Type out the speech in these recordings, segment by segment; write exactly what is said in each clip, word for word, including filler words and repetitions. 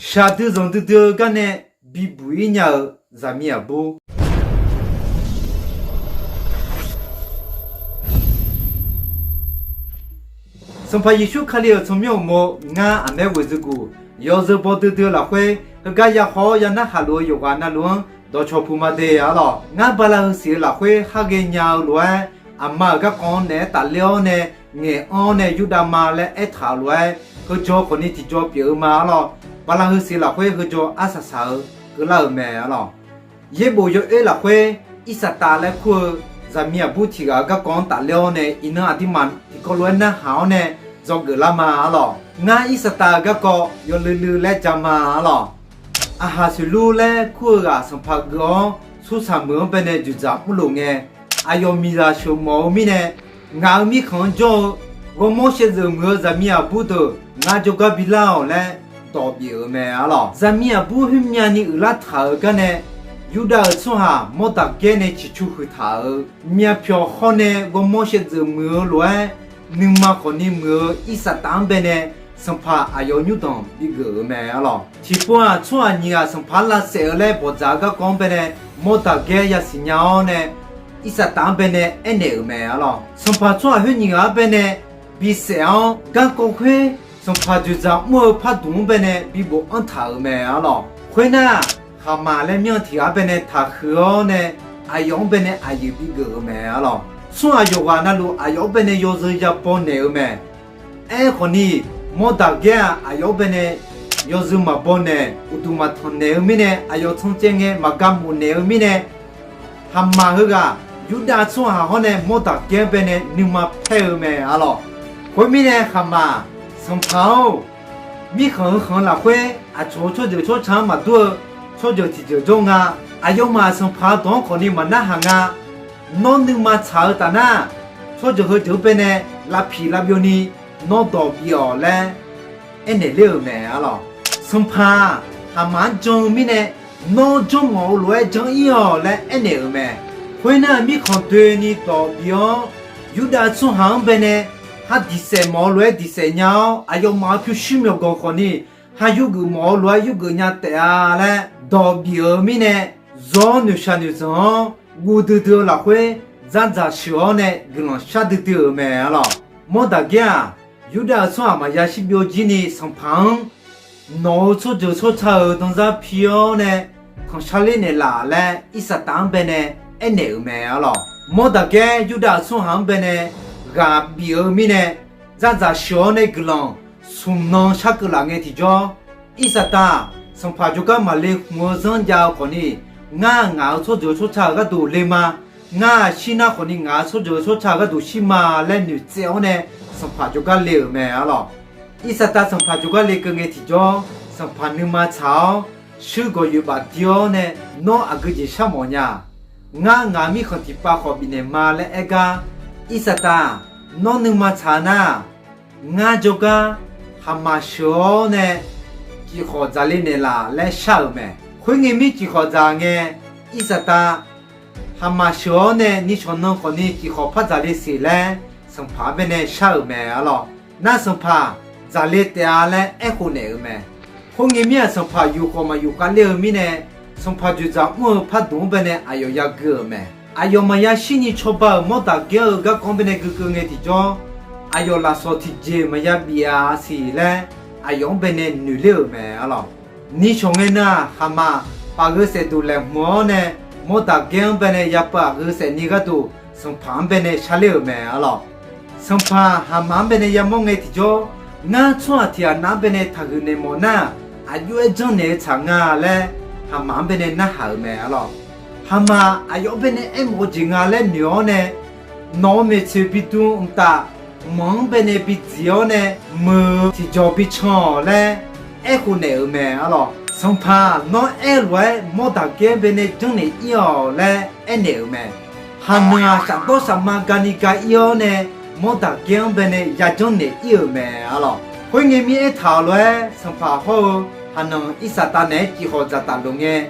Shaqdui zanqdui dui-eu gar nae bibuq-ir nya-eu zaqmiq aqbur. Sanqpaq Yeqsur Kali-euq tsawrmyanr uqmov, ngar aqmaer ghoeqzeuguq yawzeu baw duidui-eu lafkhoer heugar yahaw-awr ya narhaq luf-eu yawqghaq navluf-anr dawqcawq puq ma de arlawq. Ngar bala heu siq-eu lafkhoer khar ghaenya-eu lof-aer, aqma-euq garkawv-anr naeq-aer tafler-awr nae ngaeq-anr-awr nae Yurdav ma laer aertaq-euq lof-aer, heujaw khawfni tiqjaw pyeuf-eu ma arlawq. Bala heu siq lafkhoer heujaw arsaq saq-eu keuvlar-euq mae arlawq. Yaerbof yawoer lafkhoer Irsaqtav laer kur-eu zaqmiq aqbur tiq ghaq-euq garkawv-anr tafler-awr nae iqnan aqduimaf tiqkawv lof-aer narhaq-awr nae dzawgeuf lar ma arlawq. Ngar Irsaqtav-euq garkawv yawluiv luiv laer ja ma arlawq. Aqhaq soeqlur laer kur-eu ghaq sanqpaq geuf-awr sursaq meuq-anr baenae dzoeqdzaq mrluf ngae, aqyawf miqzaq sheuq mawf-eu mirnae, ngaq-euq mirkhanq-anr jawr-eu ghawrmawr shaevdzeuf muiq-eu zaqmiq aqbur deuq ngar jawrgar bi lar-awq laer dawq bif-euq mae arlawq. Zaqmiq aqbur khoermyavni uiqlar taq-euq gar nae, Yurdav-euq tsawrhaq Mawrdaqgaer nae ciqcu huiq taq-euq myavpyawq hawr nae ghawrmawr shaevdzeuf muiq-eu lof-aer, nuima khawfni muiq-eu Irsaqtav-anr baenae sanqpaq aqyawf nymrdanq bigeuf-euq mae arlawq. Tiqpov-aq, tsawrhaq nyiq ghaq sanqpaq-anr lavsaef-eu laer bawqdzaq-eu garkawv-anr baenae Mawrdaqgaer yasiq nya-awr nae, Irsaqtav-anr baenae aernaeq-euq mae arlawq. Sanqpaq tsawrhaq khoer nyiq ghaq-anr baenae bisaef-awr, garkawv khoer sanqpaq dzoeqdzaq mr-eu pardmq-anr baenae bibof anr taq-euq mae arlawq. Khoernar, Khaqmaq laer myanr tiq ghaq-anr baenae taqhuiq-awr nae, aqyawf-anr baenae aqyuif bigeuf-euq mae arlawq. Tsawrhaq yawqghaq navluf aqyawf-anr baenae yawzeu yabaw naeq-eu mae. Aerkhawfni, Mawrdaqgaer-aq, aqyawf-anr baenae yawzeu maqbaw naeq, uqduq maqtanq naeq-eu mirnae, aqyawf tsanr caev ngae maqga mof naeq-eu mirnae, Khaqmaq heughaq Yurdav tsawrhaq hawr nae Mawrdaqgaer-anr baenae nuima paer-eu mae arlawq. Khoermirnae, Khaqmaq, sanqpaq-or, mirkhanq heu khanq-eu lafkhoer aqcawq-eu tsawrjeuq tsawrca-anr maqdur-eu tsawrjeuq tiqjeuq jawr nga. Aqyawfmaf sanqpaq-eu dawq-anr khawfni maqnarhaq nga. Nawr nuima tsaq-eu taf nar, tsawrjeuq heujeuq-anr baenae lavpiq lavbyovni nawr dawq bif-awq laer aernaeq ler-euq mae arlawq. Sanqpaq-aq, Khaqmaq-anr jan-eu mirnae, nawr janrmawf-eu lof-aer janr-ir-awq laer aernaeq-euq mae. Khoernar, mirkhanq doeni dawq bif-awr, Yurdav tsawrhaq-anr baenae ha diqsaef mawf-eu lof-aer diqsaef nya-awr, aqyawfmaf-euq pyurshuir myawqganq khawfni ha yurgeuf mawf-eu lof-aer yurgeuf nya taef-a laer dawq bif-euq mirnae, zawr-awr noeqshaq noeqzanq-awr guv duidui-eu lafkhoer dzardzaq sheuq-awr nae guiqlanq shar duidui-euq mae arlawq. Mawrdaqgaer-aq, Yurdav-euq tsawrhaq maqya shirbyov jir ni sanqpaq-anr, nawq-euq tsawrjeuq tsawrca-euq danzar pi-awr nae tanqshar ler naeqlaf laer Irsaqtav-anr baenae aernaeq-euq mae arlawq. Mawrdaqgaer Yurdav-euq tsawrhaq-anr baenae ghaq bif-eu mirnae, dzardzaq sheuq-awr nae guiqlanq smq nan sharkeuv laf ngae tiqjawr, Irsaqtav, sanqpaq jawrgar maqle khmq-eu zanr jav-eu khawfni, ngar ngaq-euq tsawrjeuq tsawrca-euq gharduq le ma. Ngar shir nar khawfni ngaq-euq tsawrjeuq tsawrca-euq gharduq shir ma laer noeqtsaev-awr nae sanqpaq jawrgar le-euq mae arlawq. Irsaqtav sanqpaq jawrgar le keuv ngae tiqjawr, sanqpaq nuima tsaq-awr, shuir gawqyoeq baf dir-awr nae, nawr aqgeu jeq sharmawf nya-a. Ngar ngaq-euq mirkhanq tiqpav khawf bifnaeq ma laer aer gar, Irsaqtav, nawr nuima tsaq nar, ngar jawrgar Khaqmaq sheuq-awr nae cifkhawf dzaqle naeqlaf laer shar-euq mae. Khoerngae mir cifkhawf dzaq ngae, Irsaqtav, Khaqmaq sheuq-awr nae nishawq nan khawfni cifkhawf par dzaqle siq laer sanqpaq-anr baenae shar-euq mae arlawq. Nar sanqpaq dzaqle taef-a laer aerkhof naeq-euq mae. Khoerngae mir-aq, sanqpaq yufkhawf maqyuf khavler-eu mirnae, sanqpaq dzoeqdzaq mr-eu pardmq-anr baenae aqyawf yagui-euq mae. Aqyawf maqya shirni cawba-euq Mawrdaqgaer-euq garkawv-anr baenae guikeuv ngae tiqjawr, aqyawf lafsawq tiqjeq maqya bif-a siq laer aqyawf-anr baenae noeqler-euq mae arlawq. Nishawq ngae nan-aq, Khaqmaq paf gheu saef duq laeqhmq-awr nae, Mawrdaqgaer-anr baenae yapov-aq gheu saef ni gharduq sanqpaq-anr baenae sharler-euq mae arlawq. Sanqpaq Khaqmaq-anr baenae yamawr ngae tiqjawr, ngar tsawrhaq tiq ghaq nav-anr baenae taqhuiq naeq mawf nar, aqjox-aer janrnaeq-eu tsaq nga laer Khaqmaq-anr baenae narhaq-euq mae arlawq. Khaqmaq aqyawf-anr baenae aermawf-eu jeq nga laer noeq-awr nae, nawq-euq maeqtsoeq bidm mqtav, manq-anr baenae bidziq-awr nae, meuq-eu tiqjawq bican-awq laer aerkhof naeq-euq mae arlawq. Sanqpaq, nawr aer-eu lof-aer Mawrdaqgaer-anr baenae janrnaeq ir-awq laer aernaeq-euq mae. Haqnanq-aq, shafdawr shafma gani ga ir-awr nae, Mawrdaqgaer-anr baenae yajanr naeq ir-euq mae arlawq. Khoerngae mir aertaq-euq lof-aer, sanqpaq hawr-eu Haqnanq Irsaqtav naeq-aer cifkhawf dzaqtaf lof ngae,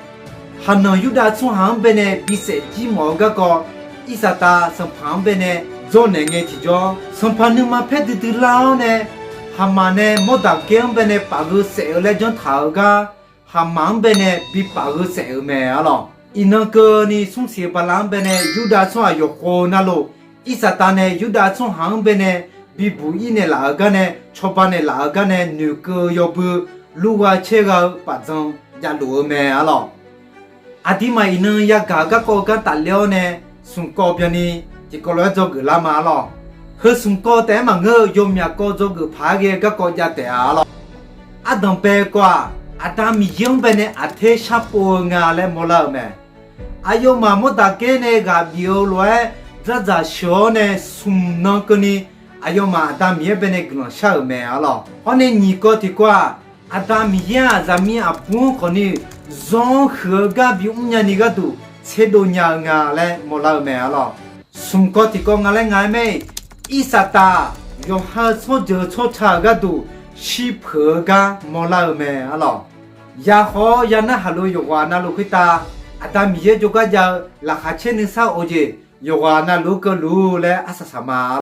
Haqnanq Yurdav tsawrhaq-anr baenae bisaef jir mawf-eu garkawv, Irsaqtav sanqpaq-anr baenae dzawrnaeq ngae tiqjawr, sanqpaq nuima paer duidui lar-awr nae, Haqmaf nae Mawrdaqgaer-anr baenae paf gheu saef-eu laer janr taq-eu gar, Haqmaf-anr baenae bi paf gheu saef-euq mae arlawq. Iqnan keuvni smrsiq-eu bala-anr baenae Yurdav tsawrhaq yawqkhov navluf, Irsaqtav nae Yurdav tsawrhaq-anr baenae bibuq ir naeqlaf-euq gar nae, cawba naeqlaf-euq gar nae noeqkeuv-eu yawbui, lurgha caergha-eu paf dzan javluf-eu mae arlawq. Aqduimaf iqnan yagaq-eu garkawv-eu gar tafler-awr nae, smq kawv byanni tiqkawv lof-aer dzawgeuf lar ma arlawq. Heu smq kawv taef-aer maqngeur-eu, yawmyaq kawv dzawgeuf paq-aer ghae-eu garkawv jav taef-a arlawq. Ardanq bae kawv-aq, Aqda Miqyaer-anr baenae aqter sharpov-eu nga laer mawrlar-euq mae. Aqyawfmaf Mawrdaqgaer nae ghaq bif-eu lof-aer dzardzaq sheuq-awr nae smq nan keuvni, aqyawfmaf Aqda Miqyaer baenae guiqlanq shar-euq mae arlawq. Hawr nae nyiq kawv tiqkawv-aq, Aqda Miqyaer-aq zaqmiq aqbur-anr khawfni zanr huiq-eu gar bimr nyani gharduq tserdov nya-eu nga laer mawrlar-eu mae arlawq. Smq kawv tiqkawv nga laer nga-aer mae-iq, Irsaqtaq yawqha-eu tsawrjeuq tsawrca-euq gharduq shirpeuq-eu gar mawrlar-eu mae arlawq. Yakhawf-awr yanarhaq lof-eu yawqghaq navluf khoertav, Aqda Miqyaer jawrgar jav-eu laqkhaq caer nuisar of-eu jeq yawqghaq navluf-anr keuvluf laer arsaq saq ma.